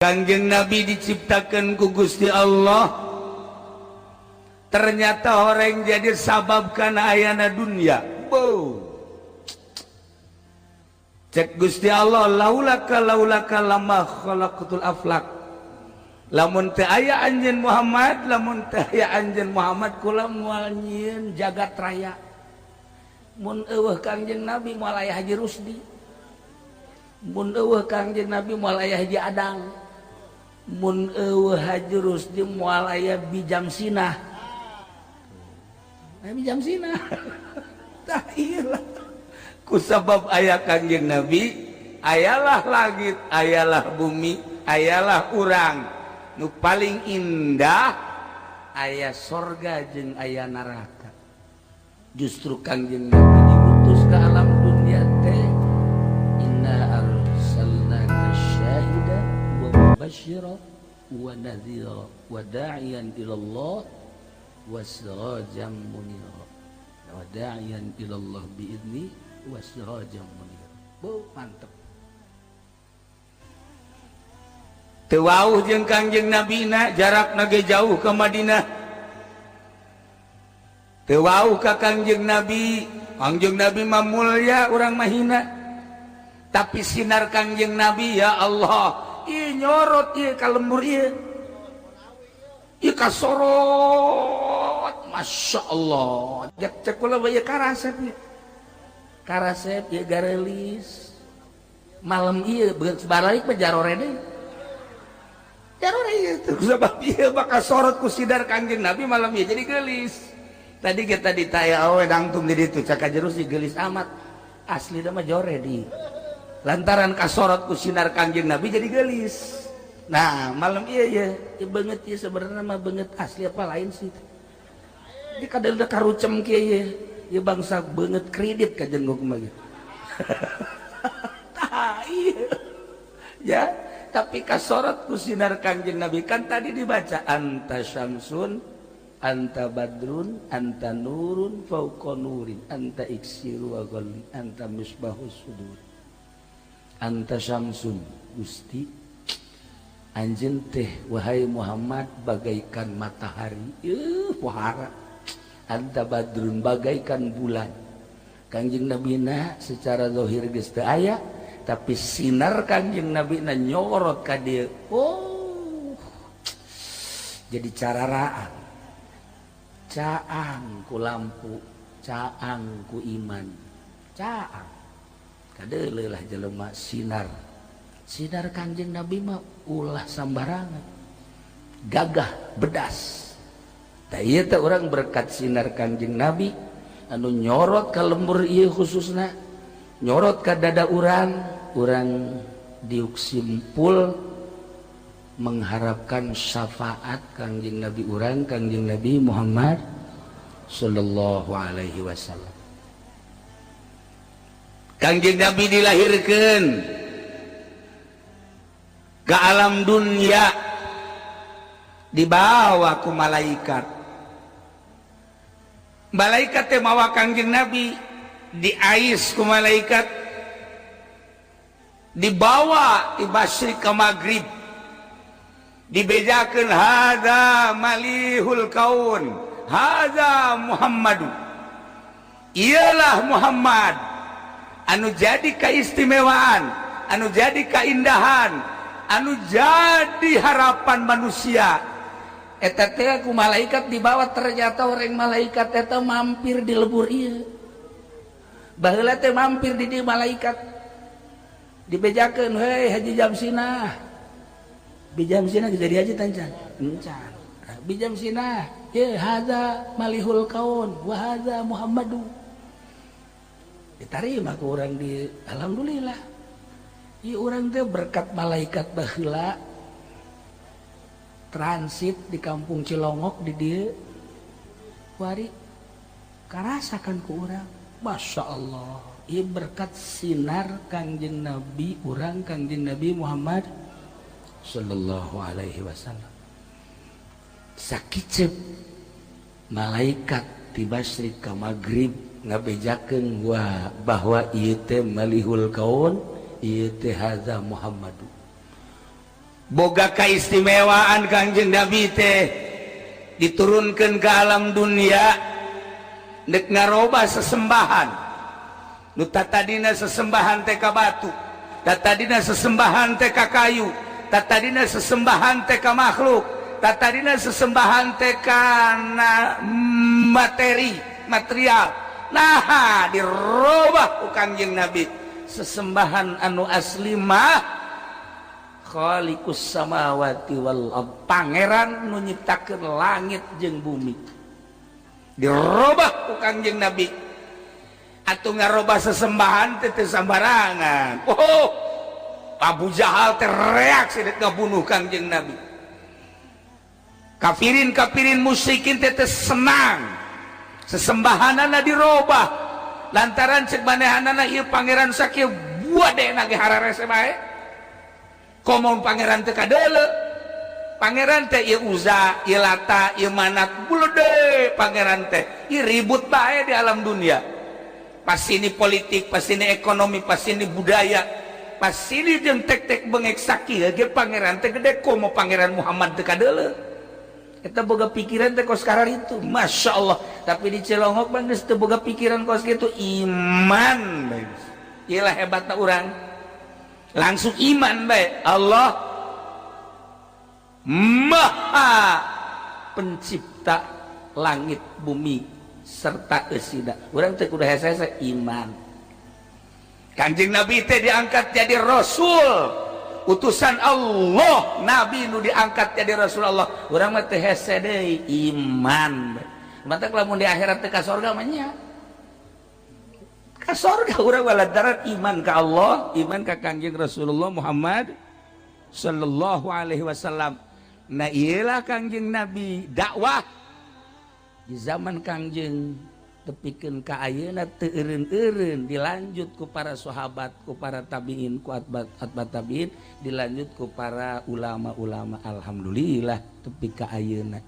Kangjeng Nabi diciptakan ku Gusti Allah, ternyata orang jadi sabab karena ayana dunia. Bo. Cek Gusti Allah, laulaka laulaka lama khalaqtul aflak. Lamun teu aya anjeun Muhammad, lamun teu aya anjeun Muhammad, kula moal nyieun jagat raya. Mun euweuh Kangjeng Nabi, moal aya Haji Rusdi. Mun euweuh Kangjeng Nabi, moal aya Haji Adang. Mun euweuh Haji Rusdi, moal aya Bijam Sinah. Nah, Bijam Sinah. Tah ieu lah. Ku sabab aya Kangjeng Nabi, ayalah langit, ayalah bumi, ayalah urang. Nu paling indah aya sorga jeung aya neraka. Justru Kangjeng Nabi diutus ke alam dunia teh, inna arsalnaka syahidan wa mubasysyira wa nadhira wa da'iyan ila Allah wa sirajan munira wa da'iyan ila Allah biidni wa sirajan munira. Bo, mantep. Teu wauh jeung Kangjeng Nabina, jarakna ge jauh ke Madinah. Teu wauh ka Kangjeng Nabi, Kangjeng Nabi mah mulya, urang mah hina. Tapi sinar Kangjeng Nabi, ya Allah, ieu nyorot ieu ka lembur ieu. Ieu kasorot, Masya Allah. Cek cek kula ieu karasep ieu. Karasep ieu garelis. Malam ieu balik mah jarore deui. Jarore ieu tuh sebab ieu bakal sorot ku sinar Kangjeng Nabi malam ieu jadi gelis. Tadi kita ditanya, "Oh, dangtung di ditu cak jerus gelis amat." Asli mah jore di. Lantaran kasorot ku sinar Kangjeng Nabi jadi gelis. Nah, malam iya ya, ya banget ya, sebenarnya mah banget asli apa lain sih. Di kadang udah karucem kieu ya, ya bangsa banget kredit ka jenggok mah. Tah iya. Ya, tapi kasorot ku sinar Kangjeng Nabi, kan tadi dibaca anta syamsun, anta badrun, anta nurun fauqa nurin, anta iksiru wa ghalli, anta misbahus sudur. Anta syamsun, Gusti anjeun teh wahai Muhammad bagaikan matahari, pohara. Anta badrun, bagaikan bulan. Kangjeng Nabina secara zahir geus teu aya, tapi sinar Kangjeng Nabina nyorot ka dieu. Oh, jadi cararaan, caang ku lampu, caang ku iman, caang kadeuleuh lah jelema. Sinar sinar Kangjeng Nabi mah ulah sambarangan, gagah bedas. Tah ieu teh urang berkat sinar Kangjeng Nabi anu nyorot ka lembur ieu, khususna nyorot ka dada urang, urang diuk simpul mengharapkan syafaat Kangjeng Nabi urang, Kangjeng Nabi Muhammad sallallahu alaihi wasallam. Kangjeng Nabi dilahirkan ke alam dunia, dibawa ku malaikat. Malaikat teh mawa Kangjeng Nabi, diais ku malaikat, dibawa di masyrik ke maghrib, dibejakeun, hadza malihul kaun, hadza Muhammadu, ialah Muhammad anu jadi keistimewaan, anu jadi keindahan, anu jadi harapan manusia. Eta teh ku malaikat dibawa, ternyata orang malaikat eta mampir di lebur ieu. Baheula teh mampir di dieu malaikat, dibejakeun, "Hei, Haji Jamsinah." Bijam Sinah jadi haji tancan encan. Bijam Sinah ye, hadza malihul kaun wa hadza Muhammadu. Diterima ke orang di, alhamdulillah. Ieu urang teh berkat malaikat baheula transit di kampung Cilongok di dieu wari karasakan ku urang. Masya Allah, ieu berkat sinar Kangjeng Nabi urang, Kangjeng Nabi Muhammad sallallahu alaihi wasallam. Sakicep malaikat di masyrik ka maghrib ngabejakeun wah bahwa ieu teh malihul kaun, ieu teh hadza Muhammadu. Boga keistimewaan Kangjeng Nabi teh diturunkan ke alam dunia dek ngaroba sesembahan. Nu tadina sesembahan teh ka batu, tadina sesembahan teh ka kayu, tadina sesembahan teh ka makhluk, tadina sesembahan teh kana materi, material. Nah, dirobah ku Kangjeng Nabi, sesembahan anu asli mah Khaliqus samawati wal ard, pangeran nu nyiptakeun langit jeung bumi. Dirobah ku Kangjeng Nabi. Atuh ngarobah sesembahan teh teu sambarangan. Oh, Abu Jahal teh reaksi dek ngabunuh Kangjeng Nabi. Kafirin kafirin musyrikin teh teu senang sesembahanana dirobah, lantaran cek manehanana, ieu pangeran sakieu buade nage hararese bae. Komo pangeran teu kadeuleu, pangeran teh ieu Uza, ieu Lata, ieu Manat, bulede pangeran teh, ieu ribut bae di alam dunia. Pas ini politik, pas ini ekonomi, pas ini budaya, pas ini jeung tek-tek bengek sakieu ge pangeran teh gede, komo pangeran Muhammad teu kadeuleu. Eta boga pikiran teh kos sekarang itu, Masya Allah. Tapi di Cilongok bang geus teu boga pikiran kos kitu, iman bae. Iyalah hebatna urang, langsung iman bae Allah Maha Pencipta langit bumi serta eusina. Urang teh kudu hese iman. Kanjeng Nabi teh diangkat jadi rasul, utusan Allah. Nabi nu diangkat jadi rasul Allah, urang mah teh hese deui, iman. Matak lamun di akhirat teh ka sorga mah nya ka sorga urang, lantaran iman ka Allah, iman ka Kangjeng Rasulullah Muhammad sallallahu alaihi wasallam. Nah, iyalah Kangjeng Nabi dakwah di zaman Kangjeng tepikeun ka ayeuna teu eureun-eureun, dilanjut ku para sahabat, ku para tabiin, ku atba atba tabiin, dilanjut ku para ulama-ulama. Alhamdulillah tepi ka ayeuna.